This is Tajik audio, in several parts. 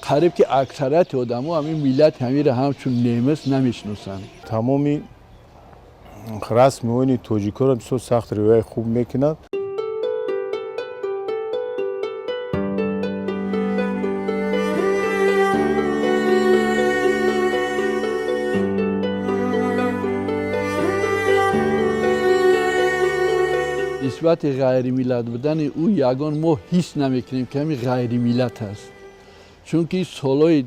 Қариб ки аксарияти одамо ҳамин миллати ҳамира ҳамчун немис намешиносанд. Тамоми расми оини тоҷикоро бисёр сахт риояи хуб мекунад. Нисбати ғайримиллат будани ӯ ягон мо ҳис намекунем, ки ҳамин ғайримиллат аст, чунки солҳои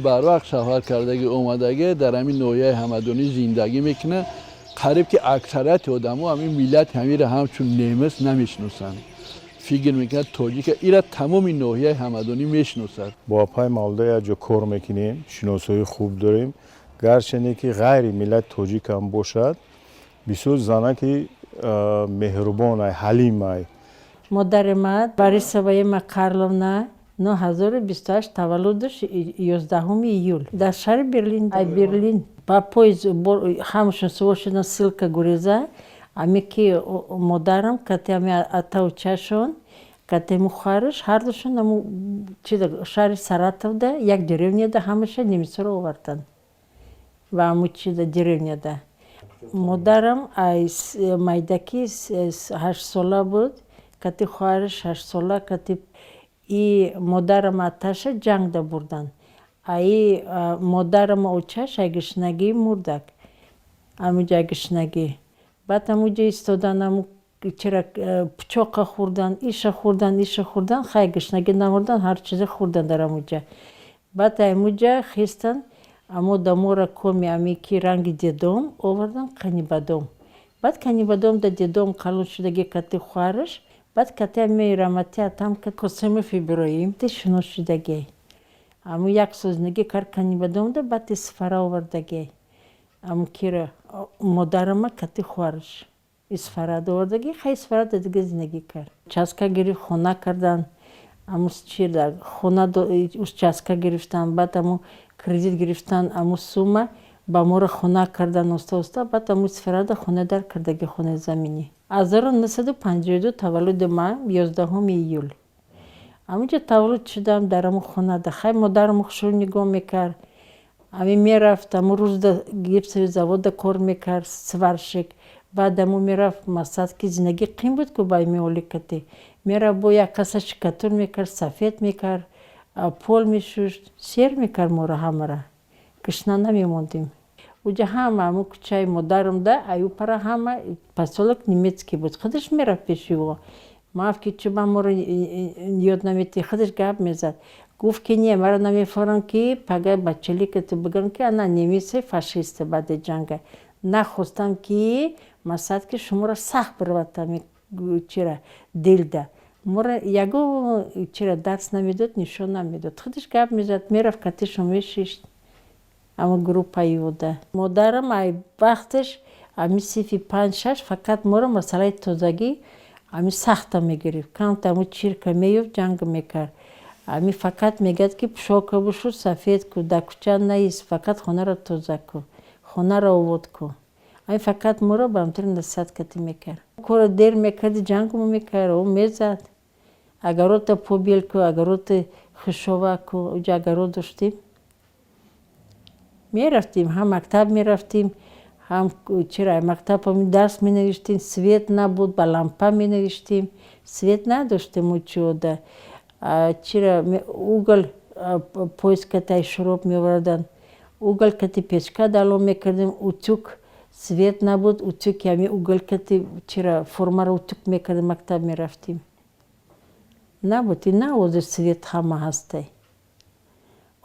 барвақт сафар кардагӣ, омадагӣ, дар ҳамин ноҳияи Ҳамадонӣ зиндагӣ мекунад. Қариб ки аксарияти одамо ҳамин миллати ҳамира ҳамчун немис намешиносанд, фикр мекунад тоҷика. Ира тамоми ноҳияи Ҳамадонӣ мешиносад. Бо апаи Мавлуда якҷо кор мекунем, шиносоии хуб дорем. Гарчанде ки ғайри миллати тоҷикам бошад, бисёр занаки меҳрубонай, ҳалимай. Модари ман Борисова Ема Карловна, 9028, таваллудаш 11 июл, дар шаҳри Берлин. Ай Берлин ба поезд ҳамашон сувор шудан, ссылка гуреза. Ами ки модарам кати ами атаучашон, кати мухараш, ҳардушон аму чида шаҳри Саратовда, як деревняда ҳамаша немисоро овардан ва аму чида деревняда. Модарам ай майдаки 8сола буд, кати хоҳараш 8сола кати. И модарам аташа ҷангда бурдан, аи модарам очаш ай гишнагӣ мурдак, амуҷа гишнагӣ. Баъд амуҷа истодан, аму чира пучоқа хӯрдан, иша хӯрдан, иша хӯрдан, хай, гишнагӣ намурдан, ҳар чизе хӯрдан дар амуҷа. Баъд амуҷа хестан, амо дамора коми ами ки ранги дедом овардан Канибадом. Баъд Канибадом да дедом калон шудаги кати хоҳараш. Баъд кати ами рамати атам Косимов Иброҳим шинос шудаги. Аму як сол зиндагӣ кард Канибадомда, баъд Исфара овардаги. Аму кира модарама кати хоҳараш Исфарада овардаги. Хай, Исфарада дига зиндагӣ кард. Участка гирифт, хона кардан. Аму чира хона, участка гирифтан, баъд аму кредит гирифтан, аму сумма ба моро хона кардан оста оста. Баъд аму Исфарада хона дар кардаги, хонаи заминӣ. 1952, таваллуди ман 11 июл. Амуҷа таваллуд шудам дар аму хонада. Хай, модарам хушрӯ нигоҳ мекард. Ами мерафт, аму рӯзда гипсовый заводда кор мекард, сварщик. Баъд аму мерафт, масад ки зиндагӣ қин буд ку ба меоликате. Мерафт, бо як каса штукатур мекард, сафед мекард, пол мешушт, сер мекард моро ҳамара. Гушна намемондем. Уҷа ҳама аму кӯчаи модарамда аю пара ҳама посёлок немецкий буд. Худаш мерафт пеши ӯ. Маф ки чуба моро ёд наметӣ, худаш гап мезад. Гуфт ки не, маро намефорам, ки пага бачаликато бигӯям, ки ана немисе фашисте баъди ҷанга. Нахостам, ки масад ки шуморо сахт биравад ами чира дилда. Моро ягон чира дарс намедод, нишон намедод. Худаш гап мезад, мерафт, катишон мешишт. Ама группаи уда. Модарам ай вақташ ами синфи панҷ шаш фақат моро масъалаи тозагӣ ами сахта мегирифт. Камта аму чирка меёфт, ҷанг мекард. Ами фақат мегӯяд, ки пӯшока бушу, сафед ку, дар кӯча наист, фақат хонаро тоза ку, хонаро обод ку. Ами фақат моро ба ҳамтури насиҳат кати мекард. Корро дер мекарди, ҷангмо мекард, ӯ мезад. Огородта побел ку, огородта хушова ку, уҷа огород доштем. Мерафтем, ҳам мактаб мерафтем, ҳам чира мактаб дарс менавиштем, свет набуд, ба лампа менавиштем, свет надоштем учода. Чира уголь поезд катай шуроб меовардан. Уголь кати печка дало мекардем, утюг, свет набуд, утюг ами уголь кати чира формаро утюг мекардем, мактаб мерафтем. Набуд, и на ҳозир свет ҳама ҳастай.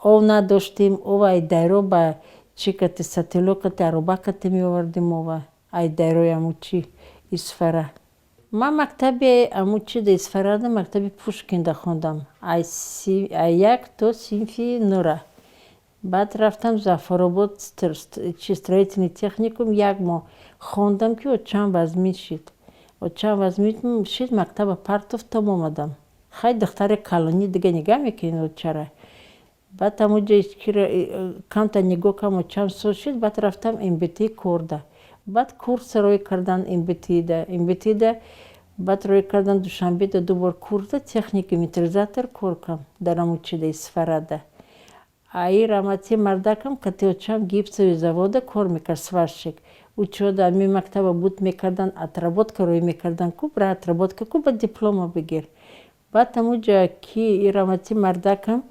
Ов надоштем, ов ай дайро ба чӣ кати сатело кати ароба кати меовардем ова ай дайрои аму чи Исфара. Ман мактаби аму чи да Исфарада, мактаби Пушкинда хондам. Ай як то синфи нура. Баъд рафтам Зафаробод, чи строительный техникум, як моҳ хондам, ки очам вазмин шид. Очам вазмин шид, мактаба партофтам, омадам. Хай, духтари калонӣ дига нигаҳ мекунед очара. Баъд амуҷа камта нигоҳ кардам, очам соз шид, баъд рафтам МБТ корда. Баъд курс рой кардан МБТда. МБТда Баъд рӯй кардан Душанбеда, ду бор курда техник инвентаризатор кор кам дар амучида Исфарада. Аи рамати мардакам катиочам гипсовый завода кор мекард, сварщик. Учода ами мактаба буд мекардан, отработка рӯй мекардан, ку бра отработка ку, ба диплома бигир. Баъд амуҷа ки и рамати мардакам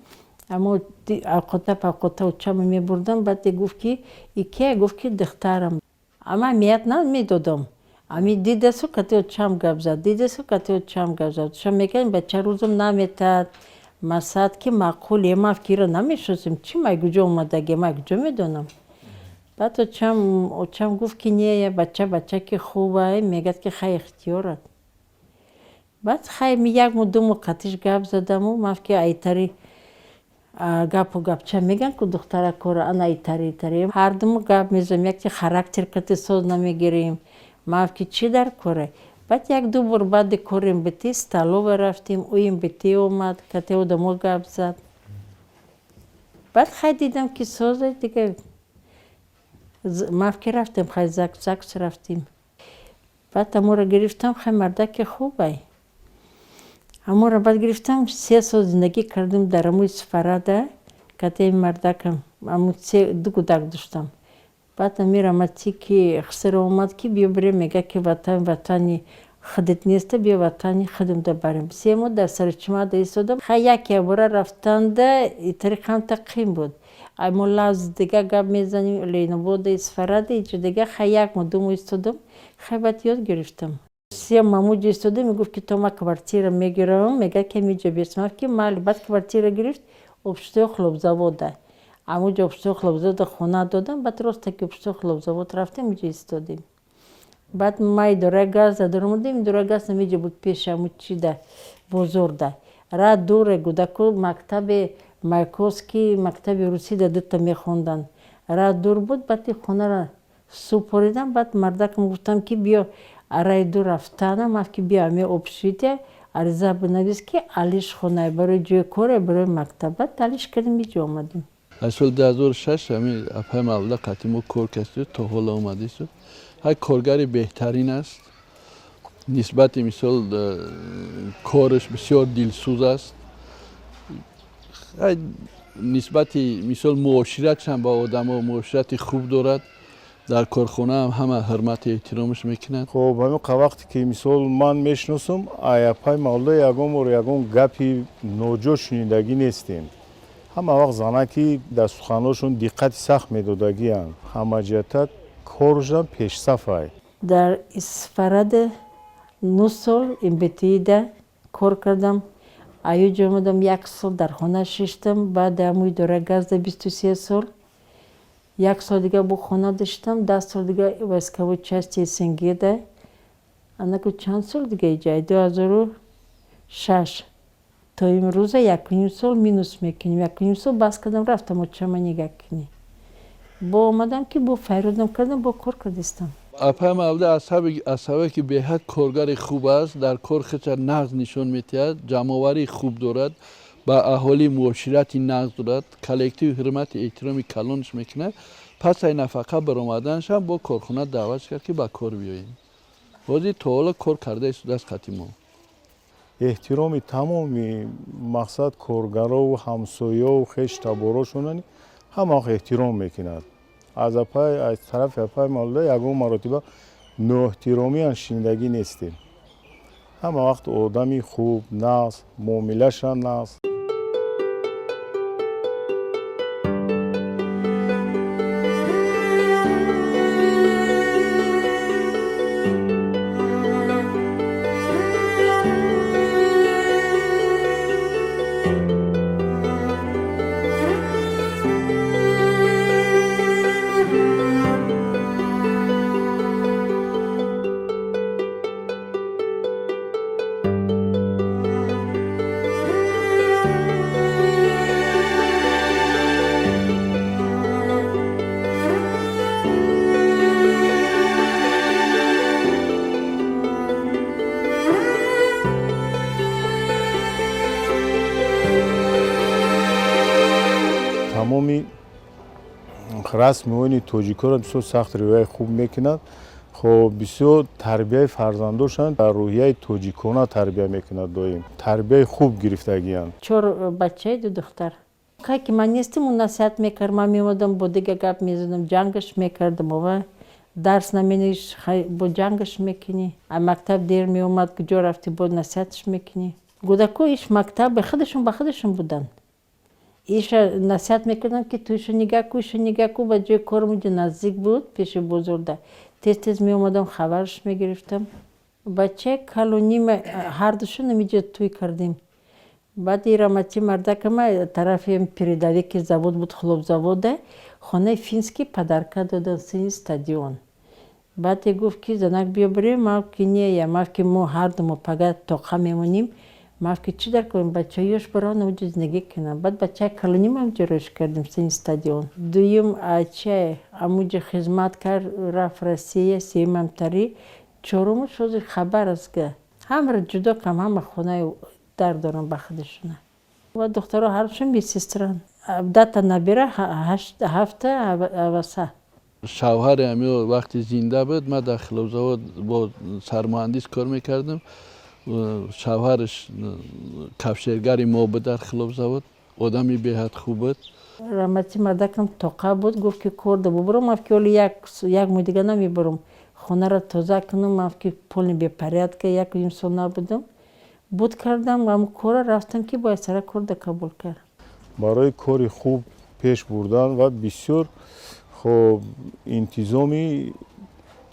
амо авқота павқота учама мебурдам. Баъд гуфт ки и кия? Гуфт ки духтарам. Ама мият намедодам. Ами дидасу катиочам гап зад, дидасу катиочам гап зад. Шам мекардем, бача рӯзам наметад. Масад ки маъқул ема кира намешиносем, чӣ май куҷо омадаги, май куҷо медонам. Баъд очам гуфт ки не, бача бача ки хуба, мегӯяд ки хай ихтиёрат. Баъд хай ми як моҳ, 2 моҳ қатиш гап задаму ман ки айтари гапу гапча мегӯянд ку духтаракора, ана итари итари ҳардуму гап мезанем, якти характер кати соз намегирем. Ман ки чӣ дар коре? Баъд як ду бор баъди корем бити столова рафтем, уим бити омад, кате одамо гап зад. Баъд хай дидам ки соза дига, ман ки рафтем, хай ЗАГС рафтем. Баъд аморо гирифтам, хай мардаки хубай. Аморо баъд гирифтам, 3 сол зиндагӣ кардем дар амои Сфарада катаи мардакам, аму ду кӯдак доштам. Баъд ами рамати ки хисара омад ки биё бирем, мега ки ватан ватани худат неста, биё ватани худамда барем. 3 моҳ дар сарчимада истодам. Хай як ябора рафтанда итари камта қим буд. Ай мо лавз дига гап мезанем, Ленобода, Исфарада, иҷо дига. Хай як моҳ, 2 моҳ истодам, хай баъд ёд гирифтам. 3 моҳ муҷо истодам, мегуфт ки то ма квартира мегирам, мега ки миҷо бесмав ки майли. Баъд квартира гирифт обшитои хлопзавода. Амуҷо обшитои хлопзавода хона додам, баъд роста ки обшитои хлопзавод рафтем, иҷо истодем. Баъд ма идораи газда даромадем, идораи газ намиҷо буд, пеши аму чида, бозорда. Ра дуре гудаку мактаби Маяковский, мактаби русида дута мехонданд. Ра дур буд, баъд и хонара супоридам, баъд мардакам гуфтам ки биё араи дур рафтанам, аф ки биё ами общежитие ариза бинавис ки алиш хонае барои ҷои коре, барои мактаб. Баъд алиш кардем, иҷо омадем. Аз соли 2006 ҳамин апаи Мавлуда қати мо кор кардем, то ҳоло омадисту. Ҳай коргари беҳтарин аст. Нисбати мисол кораш бисёр дилсӯз аст. Ҳай нисбати мисол муоширатшам ба одамо муоширати хуб дорад. Дар корхонаам ҳама ҳурмату эҳтиромаш мекунанд. Хоб, ҳамин вақте ки мисол ман мешиносам, аяпай Мавлуда ягон бор ягон гапи ноҷо шунидагӣ нестем. Ҳама вақт занаки дар суханошон диққати сахт медодагианд, ҳамаҷиҳата коршам пешсафай. Дар Исфарада 9 сол МБТИда кор кардам. Аюҷо омадам, як сол дар хона шиштам. Баъд аму идора газда 23 сол, як сол дига бо хона доштам, 10 сол дига войсковой части СНГда. Анаку чанд сол дига иҷа, 2006 то имрӯза 1,5 сол минус мекунем. 1,5 сол бас кардам, рафтам очама нигаҳ кунӣ. Бо омадам ки бо файродам кардам, бо кор кардистам. Апаи Мавлуда аз сабабе ки беҳад коргари хуб аст, дар кор худша нағз нишон медиҳад, ҷамъоварии хуб дорад, ба аҳолӣ муоширати нағз дорад, коллектив ҳурмати эҳтироми калонаш мекунад. Пас ай нафақа баромаданашам бо корхона даъват кард ки ба кор биёем. Ҳозир то ҳоло кор карда истодааст қати мо. Эҳтироми тамоми мақсад коргарову ҳамсоёву хештаборошонани ҳама вақт эҳтиром мекунад. Аз апай, аз тарафи апай Мавлуда ягон маротиба ноэҳтиромиам шунидагӣ нестем. Ҳама вақт одами хуб, нағз, муомилаша нағз. Тамоми расми оини тоҷикоро бисёр сахт риояи хуб мекунад. Хоб, бисёр тарбияи фарзандошанд дар рӯҳияи тоҷикона тарбия мекунад, доим тарбияи хуб гирифтагиянд. Чор бачаи, ду духтар. Кай ки ман нестим, ӯ насиҳат мекард, ман меомадам, бо дига гап мезадам, ҷангаш мекардам. Ова дарс намениш, бо ҷангаш мекунӣ. А мактаб дер меомад, куҷо рафтӣ, бо насиҳаташ мекунӣ. Кӯдако иш мактаб худашон ба худашон буданд. Иша насиҳат мекардам, ки ту иша нигаҳ ку, иша нигаҳ ку. Ба ҷои корам уҷа наздик буд, пеши бозорда. Тез тез меомадам, хабараш мегирифтам. Бачаи калонима ҳардушон амиҷа тӯй кардем. Баъди рамати мардакама тарафи передовики завод буд, хлебзавода, хонаи финский подарка додан, сини стадион. Баъде гуфт, ки занак, биё бирем. Ман ки не, ман ки мо ҳарду мо пага тоқа мемонем. Ман ки чӣ дар корем, бачаёш барон уҷа зиндагӣ кунам. Баъд бачаи калоним амҷа рӯш кардем, сини стадион. Дуюм ча амуҷа хизмат кард, рафт Россия, сеюмам тари, чорумаш ҳозир хабар аст га. Ҳамаро ҷудо кам, ҳама хонаи дар дорам ба худашона. Ва духтаро ҳардушон медсестран. Дата набира, ҳафта аваса. Шавҳари ҳами вақти зинда буд, ман дар хлебзавод бо сармуҳандис кор мекардам. Шавҳараш кафшергари мо буд дар хлебзавод, одами беҳад хуб буд. Рамати мардакам тоқа буд, гуфт, ки кор да бубурам. Ман ки ҳоли як моҳ дига намебурам, хонаро тоза кунам. Ман ки полный беспорядка, як ним сол набудам. Буд кардам ам кора, рафтам, ки бояд сара кор да қабул кард. Барои кори хуб пеш бурдан ва бисёр хоб интизоми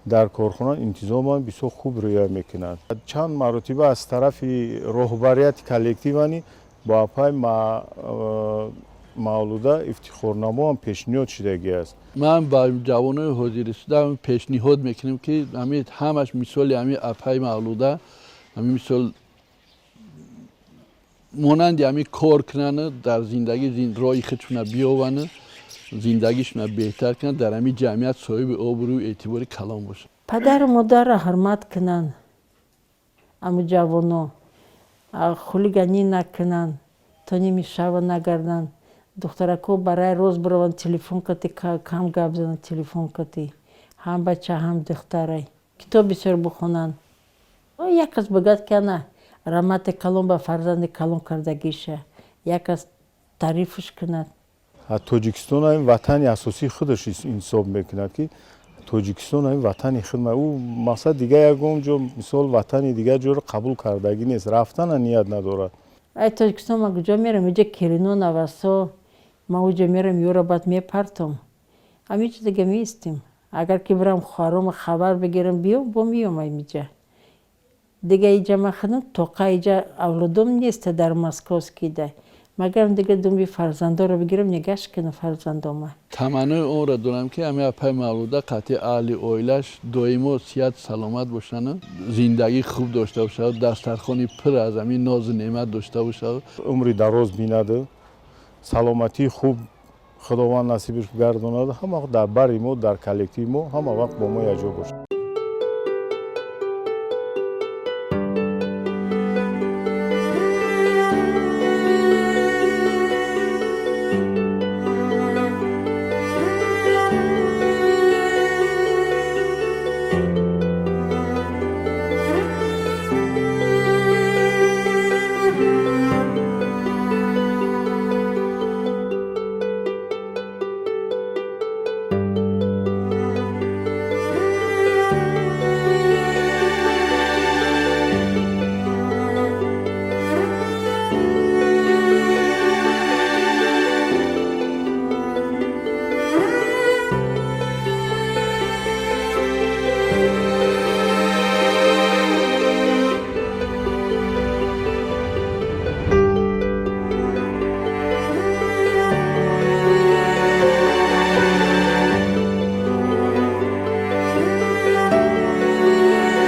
дар корхона, интизомам бисёр хуб риоя мекунад. Чанд маротиба аз тарафи роҳбарияти коллективани бо апай Мавлуда ифтихорнамоам пешниҳод шудагӣ аст. Ман ба ҷавонои ҳозиршуда пешниҳод мекунем, ки ҳами ҳамаш мисоли ҳами апай Мавлуда, ҳами мисол монанди ҳами кор кунанд, дар зиндагӣ роҳи худшона биёванд, зиндагишона беҳтар кунанд, дар ҳамин ҷамъият соҳиби обрӯю эътибори калон бошанд. Падару модарро ҳурмат кунанд, аму ҷавоно хулиганӣ накунанд, то ними шава нагарданд. Духтарако барои роз бираванд, телефон кати кам гап зананд, телефон кати, ҳам бача, ҳам духтарай. Китоб бисёр бихонанд. Як кас бигӯяд, ки ана раҳмати калон ба фарзанди калон кардагиша, як кас таърифаш кунад. Тоҷикистон ҳамин ватани асосии худаш ҳисоб мекунад, ки Тоҷикистон ҳамин ватани худ. Ӯ мақсад дига ягон ҷо, мисол, ватани дигар ҷоро қабул кардагӣ нест, рафтана ният надорад. Ай Тоҷикистон ман куҷо мерам? Иҷа келино, навасо, ман уҷа мерам, ёро баъд мепартом. Ҳамин дига меистем. Агар ки бирам, хоҳарома хабар бигирам, биём, бо меём амиҷа. Дига иҷа ман худам тоқа, иҷа авлодом неста дар московскийда. Магарам дига думби фарзандоро бигирам, нигаш кунам фарзандома. Таманнои онро дорам, ки ҳами апай Мавлуда қатъи аҳли оилаш доимо сиҳат саломат бошанд, зиндагии хуб дошта бошад, дастархони пур аз ҳамин нозу неъмат дошта бошад. Умри дароз бинаду, саломатии хуб Худованд насибаш гардонад, ҳама вақт дар бари мо, дар коллективи мо, ҳама вақт бо мо якҷо бошад.